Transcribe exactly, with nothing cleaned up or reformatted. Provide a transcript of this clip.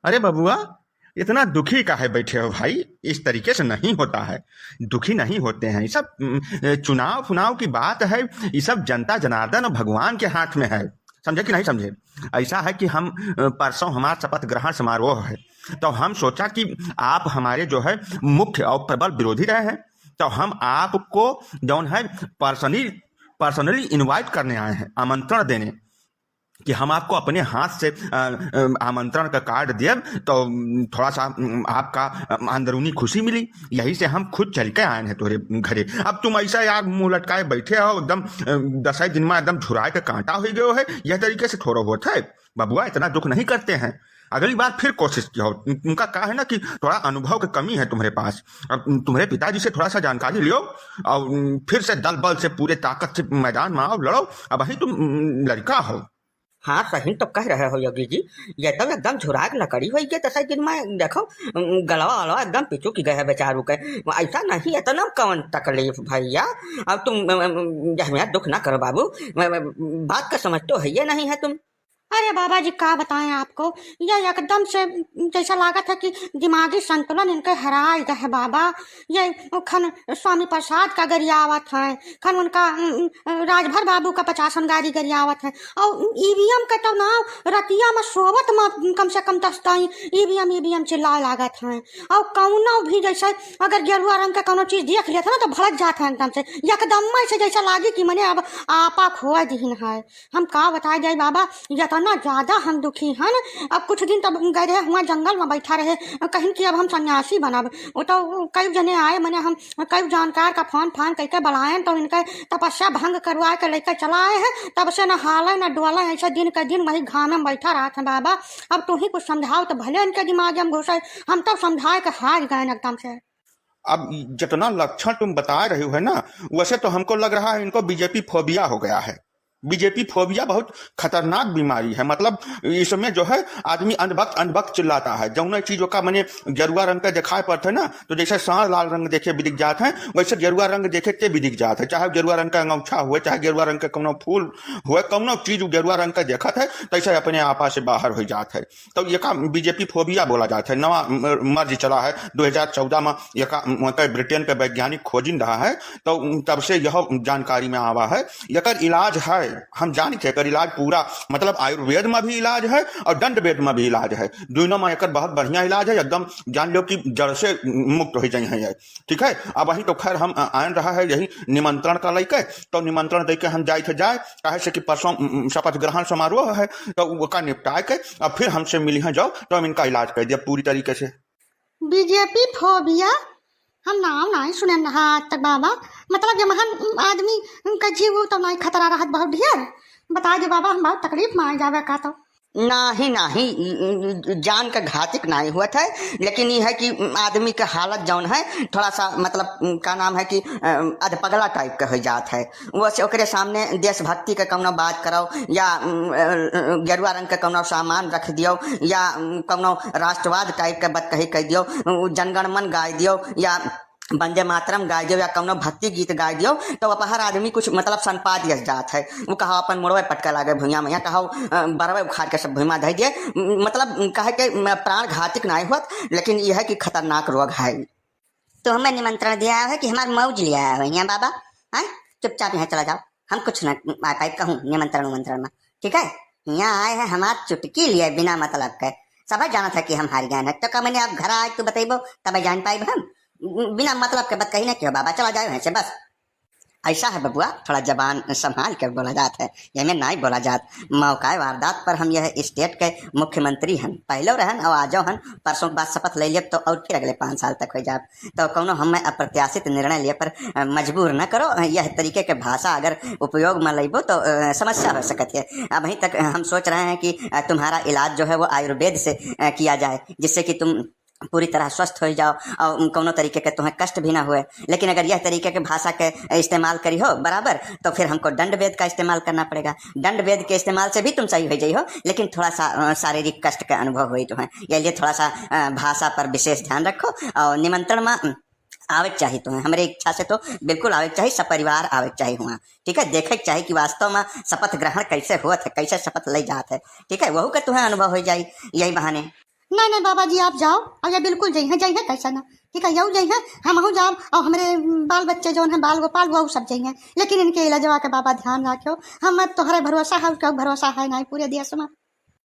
अरे बबुआ, इतना दुखी काहे बैठे हो भाई? इस तरीके से नहीं होता है, दुखी नहीं होते हैं। ये सब, उम, ए, चुनाव फुनाव की बात है, ये सब जनता जनार्दन और भगवान के हाथ में है, समझे कि नहीं समझे? ऐसा है कि हम, अ, परसों हमारा शपथ ग्रहण समारोह है, तो हम सोचा कि आप हमारे जो है मुख्य और प्रबल विरोधी रहे हैं, तो हम आपको जौन है personally, personally invite करने आए हैं, आमंत्रण देने कि हम आपको अपने हाथ से, अ, अ, आमंत्रण का कार्ड देब, तो, उम, थोड़ा सा, उम, आपका, अ, अंदरूनी खुशी मिली, यही से हम खुद चल के आए हैं तोरे घरे। अब तुम ऐसा यार मुंह लटकाए बैठे हो, एकदम, अ, दसई दिन में एकदम झुराए के कांटा हो गयो है, यह तरीके से थोड़ा होता है बबुआ, इतना दुख नहीं करते हैं। अगली बार फिर कोशिश कियो। उन-, उनका का है ना कि थोड़ा अनुभव की कमी है तुम्हारे पास। अब तुम्हारे पिताजी से थोड़ा सा जानकारी लियो और, उम, फिर से दल बल से पूरे ताकत से मैदान में आओ, लड़ो। अब वही तुम, उम, लड़का हो। हाँ, सही तो कह रहे हो योगी जी, ये तो एकदम झुराक लकड़ी होइ गए दसई दिन में। देखो, उम, गलवा वलवा एकदम पिचुक गए है बेचारू के। ऐसा नहीं, इतना कौन तकलीफ भैया? अब तुम, उम, उम, हमें दुख ना करो बाबू, उम, उम, बात का समझ तो है ये नहीं है तुम। अरे बाबा जी, का बताएं आपको, ये एकदम से जैसा लागत है कि दिमागी संतुलन इनके हराई गए है बाबा। ये खन स्वामी प्रसाद का गरियावत है, खन उनका, उम, उम, राजभर बाबू का पचासन गारी गरियावत है। और ईवीएम के तो नाव रतिया में सोवत में कम से कम दस दाई ईवीएम, ईवीएम चिल्लाए लागत है। और कौनो भी जैसे अगर गेरुआ रंग के कौनो चीज देख लेत है ना, तो भड़क जात है एकदम से, एकदम से जैसा लागी कि मने अब आपा खोए दिहिन है। हम का बताए जाए बाबा, इतना ज्यादा हम दुखी हन। अब कुछ दिन तब गए रहे हुआ जंगल में बैठा रहे, कहिन कि अब हम सन्यासी बनब। वो तो कई जने आए, मने हम कई जानकार का फोन फान कइके बुलाएन, तो इनके तपस्या भंग करवा के लेके चला आए हैं। तब से न हाले न डोले, ऐसे दिन के दिन वही घामे में बैठा रहत हैं बाबा। अब तू ही कुछ समझाओ तो भले इनके दिमाग में घुसे, हम तब समझाए के हार गए एकदम से। अब जितना लक्षण तुम बता रहे हो है ना, वैसे तो हमको लग रहा है इनको बीजेपी फोबिया हो गया है। बीजेपी फोबिया बहुत खतरनाक बीमारी है। मतलब, इसमें जो है आदमी अंधभक्त, अंधभक्त चिल्लाता है। जौन चीज ओका मने गेरुआ रंग का दिखाई पड़ता है ना, तो जैसे सांड़ लाल रंग देखे बिदिक जात है, वैसे गेरुआ रंग देखे ते बिदिक जात है। चाहे गेरुआ रंग का अंगौछा हुए, चाहे गेरुआ रंग का कौनो फूल हुए, कौनो चीज गेरुआ रंग का देखत है, तैसे अपने आपा से बाहर हो जात है। तो एका बीजेपी फोबिया बोला जात है। नवा म-, मर्ज चला है दो हज़ार चौदह में, एका, उनका ब्रिटेन के वैज्ञानिक खोजिन रहा है, तो तब से यह जानकारी में आवा है। एकर इलाज है, हम जानी थे, एकर इलाज पूरा, मतलब, आयुर्वेद में भी इलाज है और दंड वेद में भी इलाज है। दोनों में एकर बहुत बढ़िया इलाज है, एकदम जान लो कि जड़ से मुक्त हो जाए हैं ये। ठीक है, अब वहीं तो खैर हम, अ, आयन रहा है यही निमंत्रण का लेके, तो निमंत्रण दे के हम जाए थे जाए, काहे से कि परसों, उम, उम, शपथ ग्रहण समारोह है, तो ओका निपटाए के अब फिर हमसे मिली हैं जाओ, तो हम इनका इलाज कर दिया पूरी तरीके से। बीजेपी फोबिया, हम नाम नाहीं सुने रहा आज तक बाबा। मतलब, ये महान आदमी का जीव तो नाहीं खतरा रहत बहुत ढेर। बता दे बाबा, हम बहुत तकलीफ में आ जावे का तो। नाही, नाही, ई, ई, ई, जान के घातिक नाही हुवत है, लेकिन ई है कि आदमी के हालत जौन है, थोड़ा सा, मतलब, का नाम है कि, अ, अधपगला type के हो जात है। वो से ओकरे सामने देशभक्ति के कौनो बात करो, या, अ, अ, गेरुआ रंग के कौनो सामान रख दियो, या, अ, कौनो राष्ट्रवाद type के बतकही कह दियो, अ, जनगण मन गाय दियो, या वंदे मातरम गाय दियो या कौनो भक्ति गीत गाय दियो, तो अपहर आदमी कुछ, मतलब, सनपा दियस जात है। वो कहा अपन मुड़वे पटके लागे भुइयां में, या कहा, अ, बरवे उखाड़ के सब भुइयां धइ दिए। म-, मतलब, कहे के, म, प्राण घातिक नाय होत, लेकिन यह है कि खतरनाक रोग है। तो हमें निमंत्रण दिया है कि हमार मौज लिया है यहाँ बाबा, हैं? चुपचाप यहाँ चला जाओ, हम कुछ ना आ पाए कहूँ निमंत्रण उमंत्रण में, ठीक है? यहाँ आए हैं हमार चुटकी लिए बिना मतलब के, सब जानत है कि हम हार गए हैं। तो का मैंने आप घर आए तो बतैबो, तब जान पाइब हम। बिना मतलब के बात कही ना कि हो बाबा, चला जाओ यहाँ से बस। ऐसा है बबुआ, थोड़ा जबान संभाल के बोला जात है, ये में नाई बोला जात। मौका वारदात पर हम यह state के मुख्यमंत्री हन, पहले रहन और आजो हन, परसों के बाद शपथ ले लियब तो और फिर अगले पाँच साल तक हो जाब। तो कौनो हमें अप्रत्याशित निर्णय लिए पर, अ, मजबूर न करो। यह तरीके के भाषा अगर उपयोग में लेबो तो, अ, समस्या हो सकती है। अभी तक हम सोच रहे हैं कि, अ, तुम्हारा इलाज जो है वो आयुर्वेद से, अ, किया जाए, जिससे कि तुम पूरी तरह स्वस्थ हो जाओ और कौनो तरीके के तुम्हें कष्ट भी ना हुए। लेकिन अगर यह तरीके के भाषा के इस्तेमाल करी हो बराबर, तो फिर हमको दंड वेद का इस्तेमाल करना पड़ेगा। दंड वेद के इस्तेमाल से भी तुम सही हो जाइ हो, लेकिन थोड़ा सा, अ, शारीरिक कष्ट का अनुभव हुई तुम्हें। ये लिए थोड़ा सा, अ, भाषा पर विशेष ध्यान रखो और निमंत्रण में, अम, आवे के चाही तुहें, हमरे इच्छा से तो बिल्कुल आवे के चाही, सपरिवार आवे के चाही हुआं, ठीक है। देखे के चाही कि वास्तव में शपथ ग्रहण कैसे होत है, कैसे शपथ लई जात है, ठीक है, वहू के तुहें अनुभव हो जाई यही बहाने। नहीं, नहीं बाबा जी, आप जाओ, और ये बिल्कुल जइहें, जइहें कैसे ना, ठीक है, यहू जइहें, हमहू जाब, और हमरे बाल बच्चे जौन हैं, बाल गोपाल, वहू सब जइहें, लेकिन इनके इलाजवा के बाबा ध्यान रखियो, हम तोहरे भरोसा है, और केहू भरोसा है नहीं पूरे देश में।